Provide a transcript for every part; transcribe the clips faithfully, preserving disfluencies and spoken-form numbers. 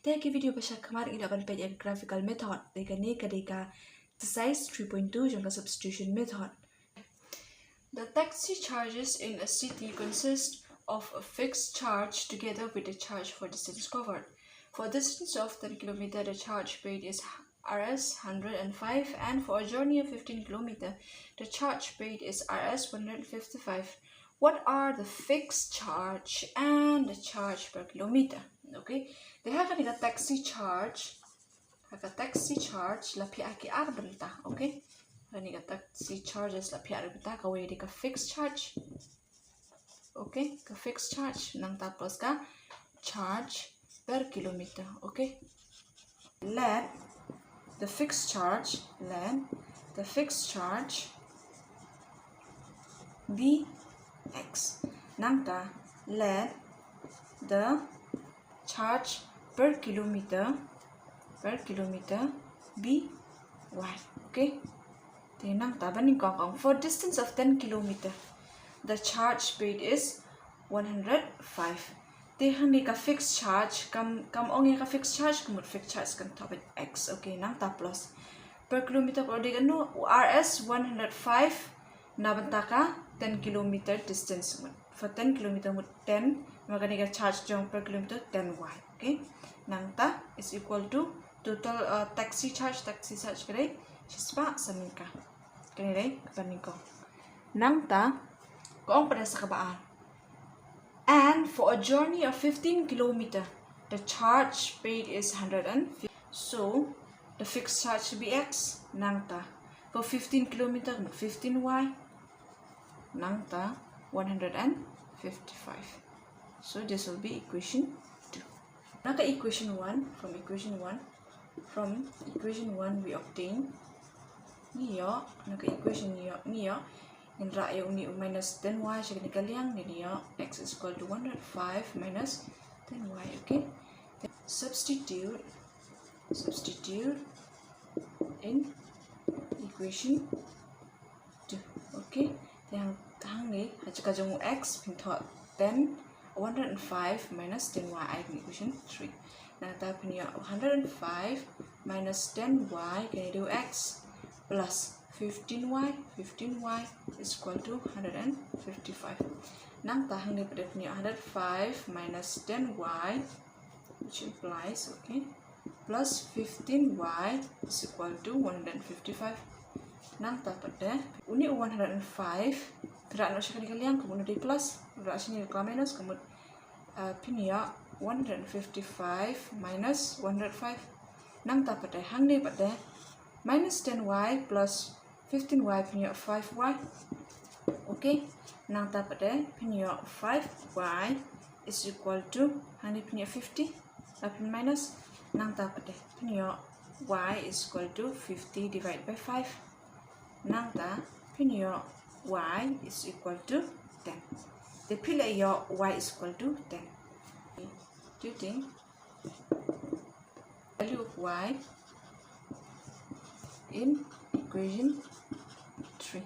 Te ha ki video ba shakmat ngi la ban peit ïa ka graphical method. Te kane ka dei ka exercise three point two jong ka substitution method. The taxi charges in a city consist of a fixed charge together with the charge for distance covered. For a distance of ten kilometer, the charge paid is R S hundred and five, and for a journey of fifteen kilometer, the charge paid is R S one hundred fifty-five. What are the fixed charge and the charge per kilometer? Okay, te ha kane ka taxi charge, ha ka taxi charge la phiah ha ki ar bynta. Okay, ha kane ka taxi charges la phiah ar bynta, kawei ka dei ka fixed charge. Okay, ka fixed charge, nangta plus ka charge per kilometer. Okay, let the fixed charge, let the fixed charge be X. Nangta let the charge per kilometer, per kilometer be Y. Okay, te nangta ba nyngkong, for distance of ten kilometer, the charge paid is one hundred five. Te hangne ka fixed charge, kam, kam ong ïa ka fixed charge, ka mut fixed charge kan thoh bad X. Okay, nangta plus per kilometer ka dei kano, R S one hundred five na bynta ka ten kilometer distance, mut for ten kilometer mut ten, namar kane ka charge jong per kilometer ten Y. Okay, nangta is equal to total, uh, taxi charge, taxi charge ka dei shispah san tyngka. Kane dei kaba nyngkong. Nangta ka ong pat sa kaba ar. And for a journey of fifteen kilometer, the charge paid is hundred and fifty. So the fixed charge should be X. Nangta for fifteen kilometer, fifteen Y. Nangta one hundred and fifty-five. So this will be equation two. Na ka equation one, from equation one, from equation one we obtain, ngi ïoh, na ka equation ngi ïoh, ngi ïoh, ngin rah ïa une u minus ten Y sha kane ka liang, ngin ïoh X is equal to one hundred five minus ten Y. Okay, substitute, substitute in equation two. Okay, te hangne ha jaka jong u X phin thoh ten, one hundred and five minus ten Y, ai equation three. Nangta phin ïoh one hundred and five minus ten Y, kane dei u X, plus fifteen Y, fifteen Y is equal to hundred and fifty-five. Nangta hangne pat phin ïoh hundred five minus ten Y, which implies, okay, plus fifteen Y is equal to one hundred fifty-five. Nangta pat une u one hundred five, phi rah noh sha kane ka liang, ka mut une u dei plus, rah shane ka minus, ka mut, uh, phin ïoh one hundred fifty-five minus one hundred five. Nangta pat hangne pat minus ten Y plus fifteen Y phin ïoh five Y. Okay, nangta pat phin ïoh five Y is equal to, hangne phin ïoh fifty, la phin minus, nangta pat phin ïoh Y is equal to fifty divide by five. Nangta phin ïoh Y is equal to ten. Te phi la ïoh Y is equal to ten. Do you think value of Y in equation three?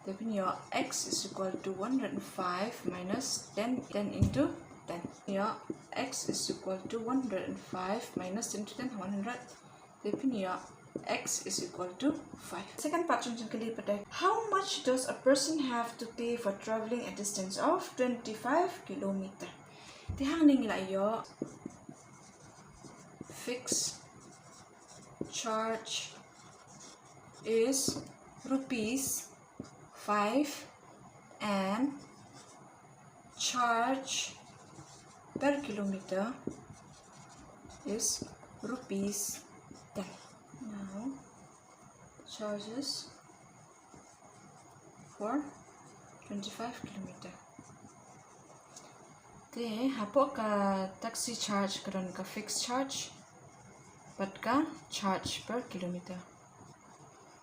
Te phin ïoh X is equal to one hundred five minus ten, ten into ten. Ïoh X is equal to one hundred five minus ten into ten, one hundred. Te phin ïoh X is equal to five. Second part jong ka jingkylli pat, how much does a person have to pay for traveling a distance of twenty-five kilometer? Te hangne ngi la ïoh fixed charge is rupees five and charge per kilometer is rupees ten. Now charges for twenty-five kilometer. Te hapoh ka taxi charge ka don ka fixed charge bad ka charge per kilometer.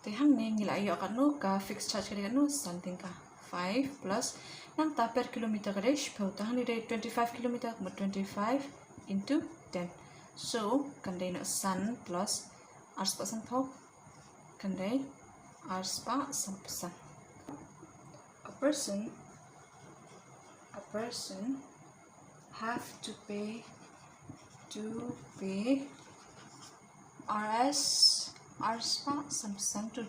Te hangne ngi la ïoh katno, ka fixed charge ka dei katno, san tyngka. Five plus, nangta per kilometer ka dei shiphew, te hangne dei twenty-five kilometer, ka mut twenty-five into ten. So kan dei noh san plus arspah sanphew, kan dei arspah sanphew san. A person, a person have to pay to pay R S, R spah san percent to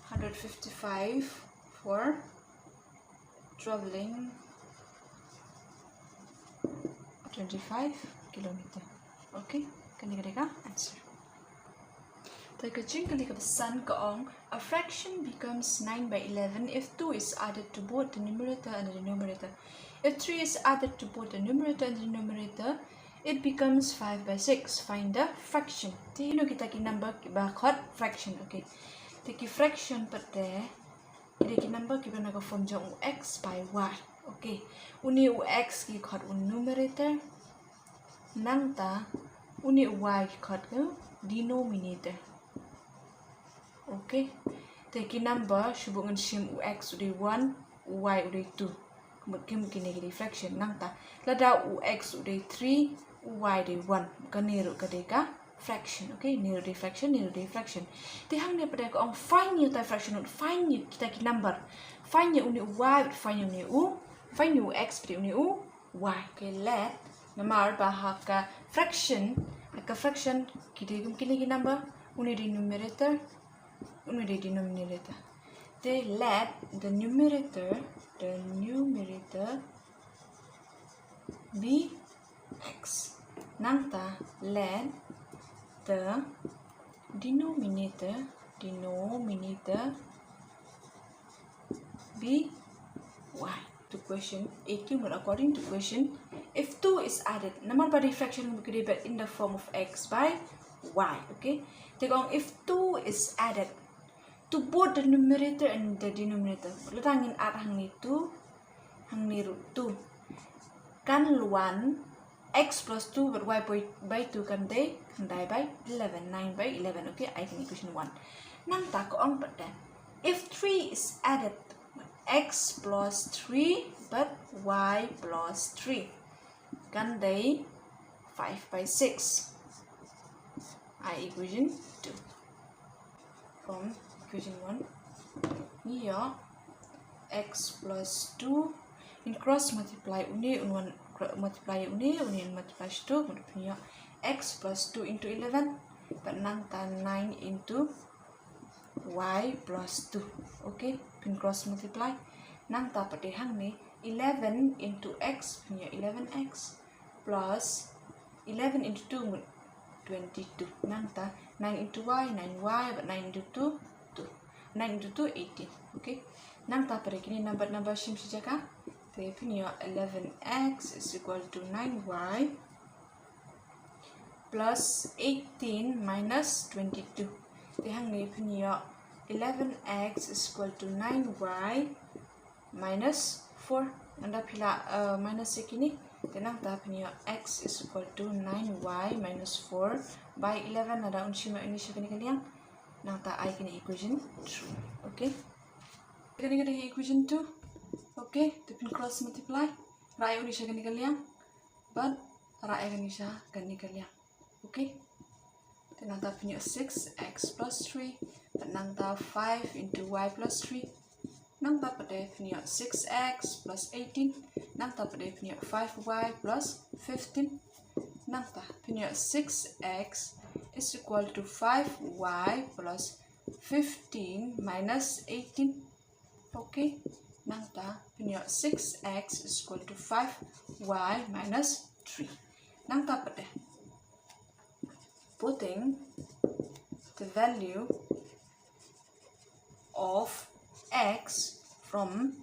hundred fifty-five for traveling twenty-five kilometer. Okay, kane ka dei ka answer. Te ka jingkylli kaba san ka ong, a fraction becomes nine by eleven if two is added to both the numerator and the denominator. If three is added to both the numerator and the denominator, it becomes five by six. Find the fraction. Te ino kita ki number kiba khot fraction. Okay. Te ki fraction pat te, ki dei ki number kiba na ka form jong u x by y. Okay. Une u x ki khot u numerator. Nangta une u y ki khot u denominator. Okay. Te ki number, shu bud ngan shim, u x u dei one, u y u dei two. Ka mut kim, kine ki dei fraction. Nangta lada u x u dei three, u y dei one, kane ruh ka dei ka fraction. Okay, ne ruh dei fraction, ne ruh dei fraction. Te hangne pat ka ong find ïa utai u fraction, find ïa kita ki number. Find ïa une u y, find ïa une u, find ïa u x, find ïa une u y. Okay, let, namar ba ha ka fraction, ha ka fraction ki dei kum kine ki number, une dei numerator, une dei denominator. Te let the numerator, the numerator be x. Nangta let the denominator, denominator be y. To question eighteen, well, according to question, if two is added, namar ba dei fraction, we could, but in the form of x by y, okay? Te ka ong if two is added to both the numerator and the denominator. Lada ngin add hangne two, hangne ruh two, kan lwan x plus two bad y by, by two kan dei, kan dei by eleven, nine by eleven. Okay, ai kane equation one. Nangta ka ong pat te, if three is added, x plus three bad y plus three, kan dei five by six. Ai equation two. From equation one, ngi ïoh x plus two, ngin cross multiply une, un wan cro-, multiply une, une un multiply sha two, mut phin ïoh x plus two into eleven, bad nangta nine into y plus two. Okay, phin cross multiply. Nangta pat te hangne eleven into x, phin ïoh eleven x plus eleven into two mut twenty-two. Nangta nine into y, nine y, bad nine into two, two. Nine into two, eighteen. Okay. Nangta pat te kine number, number shim shi jaka. Te phin ïoh eleven x is equal to nine y plus eighteen minus twenty-two. Te hangne phin ïoh eleven x is equal to nine y minus four. Lada phi lah, uh, minus ïa kine, te nangta phin ïoh x is equal to nine y minus four by eleven. Lada un shim ïa une sha kane ka liang, nangta ai kane equation three. Okay. Kane ka dei equation two. Okay, te phin cross multiply. Rah ïa une sha kane ka liang bad rah ïa kane sha kane ka liang. Okay. Te nangta phin ïoh six x plus three, bad nangta five into y plus three. Nangta pat te phin ïoh six x plus eighteen. Nangta pat te phin ïoh five y plus fifteen. Nangta phin ïoh six x is equal to five y plus fifteen minus eighteen. Okay. Nangta phin ïoh six x is equal to five y minus three. Nangta pat te, putting the value of x from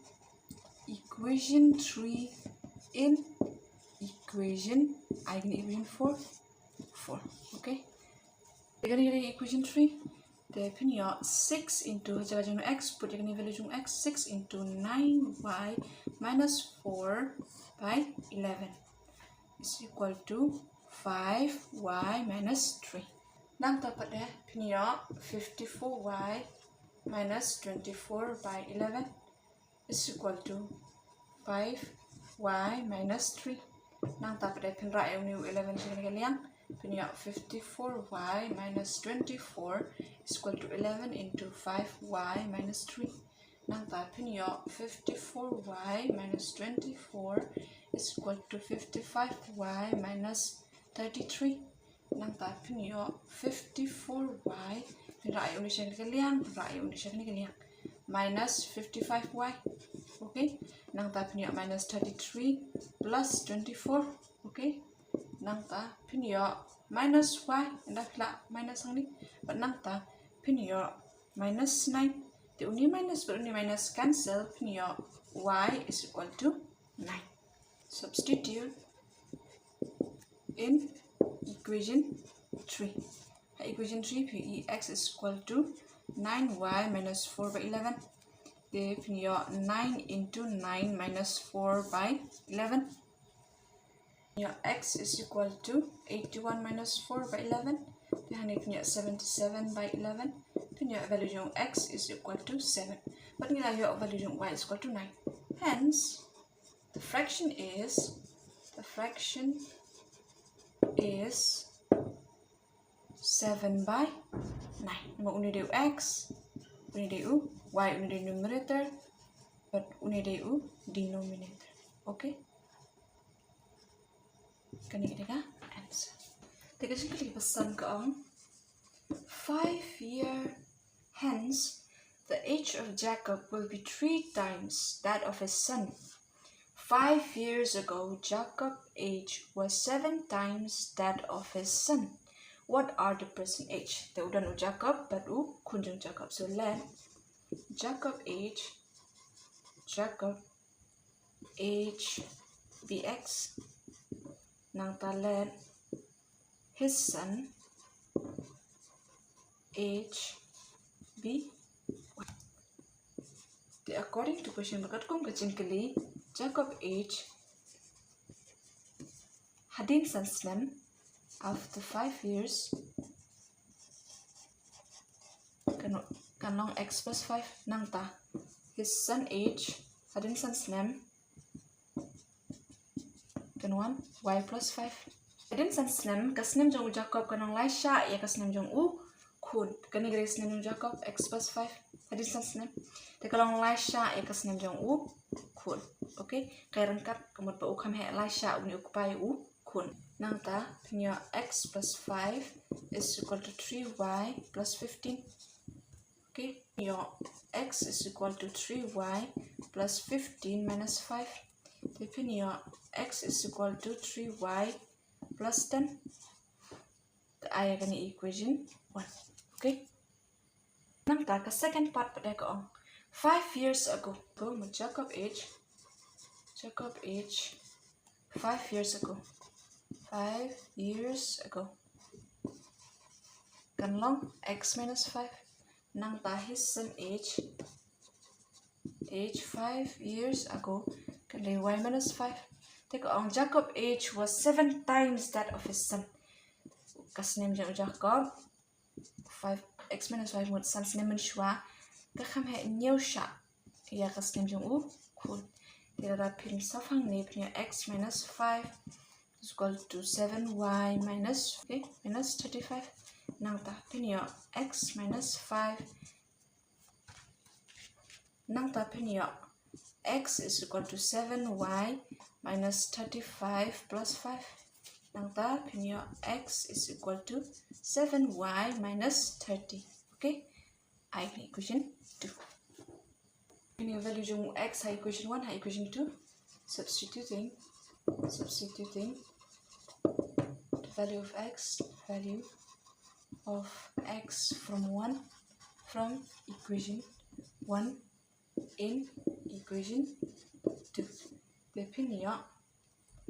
equation three in equation, ai kane equation four, four. Okay. Te kane ka dei equation three. Te phin ïoh six into, ha jaka jong x, put ïa kane value jong x, six into nine y minus four by eleven is equal to five y minus three. Nangta pat te phin ïoh fifty-four y minus twenty-four by eleven is equal to five y minus three. Nangta pat te phin rah ïa une u eleven sha kane ka liang, phin ïoh fifty-four y minus twenty-four is equal to eleven into five y minus three. Nangta phin ïoh fifty-four y minus twenty-four is equal to fifty-five y minus thirty-three. Nangta phin ïoh fifty-four y, phin rah ïa une sha kane ka liang, phin rah ïa une sha kane ka liang, minus fifty-five y. Okay. Nangta phin ïoh minus thirty-three plus twenty-four. Okay. Nangta phin ïoh minus y, ynda phi lah minus hangne. Bad nangta phin ïoh minus nine. Te une minus bad une minus cancel, phin ïoh y is equal to nine. Substitute in equation three. Ha equation three phi ïoh x is equal to nine y minus four by eleven. Te phin ïoh nine into nine minus four by eleven. Phin ïoh x is equal to eighty-one minus four by eleven. Te hangne phin ïoh seventy-seven by eleven. Phin ïoh value jong x is equal to seven. Bad ngi la ïoh value jong y is equal to nine. Hence, the fraction is, the fraction is seven by nine. Namar une dei u x, une dei u y, une dei u numerator, bad une dei u denominator. Okay? Kane ka dei ka answer. Te ka jingkylli ba san ka ong, five year hence, the age of Jacob will be three times that of his son. Five years ago, Jacob's age was seven times that of his son. What are the present age? Te u don u Jacob bad u khun jong Jacob. So let Jacob age, Jacob age be x. Nangta let his son age be y. Te according to question, ba katkum ka jingkylli, Jacob age hadien san snem, after five years, kan, kan long x plus five. Nangta his son age hadien san snem, kan wan y plus five. Hadien san snem, ka snem jong u Jacob kan long lai shah ïa ka snem jong u khun. Kane ka dei snem jong u Jacob, x plus five. Hadien san snem, te ka long lai shah ïa ka snem jong u khun. Okay? Ka ïa ryngkat, ka mut ba u kham heh lai shah une u kpa ïa u khun. Nangta phin ïoh x plus five is equal to three y plus fifteen. Okay, ïoh x is equal to three y plus fifteen minus five. Te phin ïoh x is equal to three y plus ten. Te ai ïa kane equation one. Okay. Nangta ka second part pat ka ong, five years ago. Ko mo Jacob age, Jacob age five years ago. Five years ago. Kan long x minus five. Nangta his son age, age five years ago, kan long y minus five. Te ka ong Jacob age was seven times that of his son. Ka snem jong u Jacob, five, x minus five mut san snem mynshuwa, ka kham heh hynñiew shah ïa ka snem jong u khun. Te lada phin sawpang ne phin ïoh x minus five is equal to seven y minus, okay, minus thirty-five. Nangta phin ïoh x minus five. Nangta phin ïoh x is equal to seven y minus thirty-five plus five. Nangta phin ïoh x is equal to seven y minus thirty. Okay? Ai kane equation two. Phin ïoh value jong x ha equation one, ha equation two. Substituting, substituting the value of x, value of x from one, from equation one in equation two. Te phin ïoh,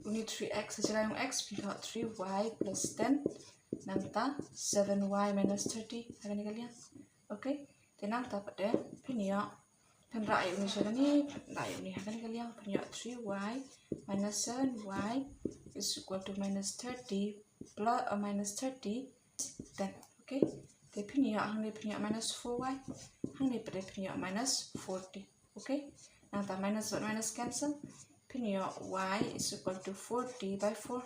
u need three x, ha jrong x phin ïoh three y plus ten, nangta seven y minus thirty ha kane ka liang. Okay, te nangta pat de phin ïoh, phin rah ïa une sha kane, phin rah ïa une ha kane ka liang, phin ïoh three y minus seven y is equal to minus thirty plus, uh, minus thirty, ten. Okay, te phin ïoh hangne phin ïoh minus four y, hangne pat de phin ïoh minus forty. Okay, nangta minus bad minus cancel, phin ïoh y is equal to forty by four.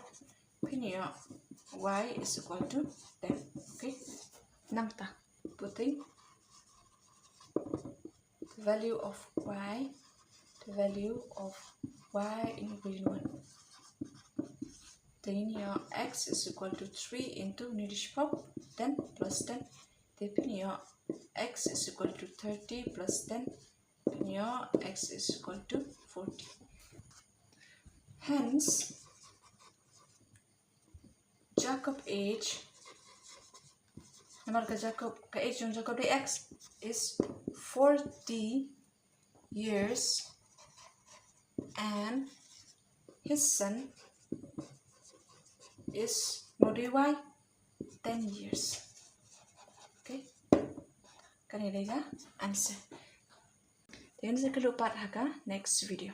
Phin ïoh y is equal to ten. Okay, nangta putting the value of y, the value of y in equation one. Te ngin ïoh x is equal to three into, une u dei shiphew, ten plus ten. Te phin ïoh x is equal to thirty plus ten. Phin ïoh x is equal to forty. Hence, Jacob age, namar ka Jacob, ka age jong Jacob dei x, is forty years and his son is, no, dei y, ten years. Okay. Kane dei ka answer. Te ngin sa kylluid pat ha ka next video.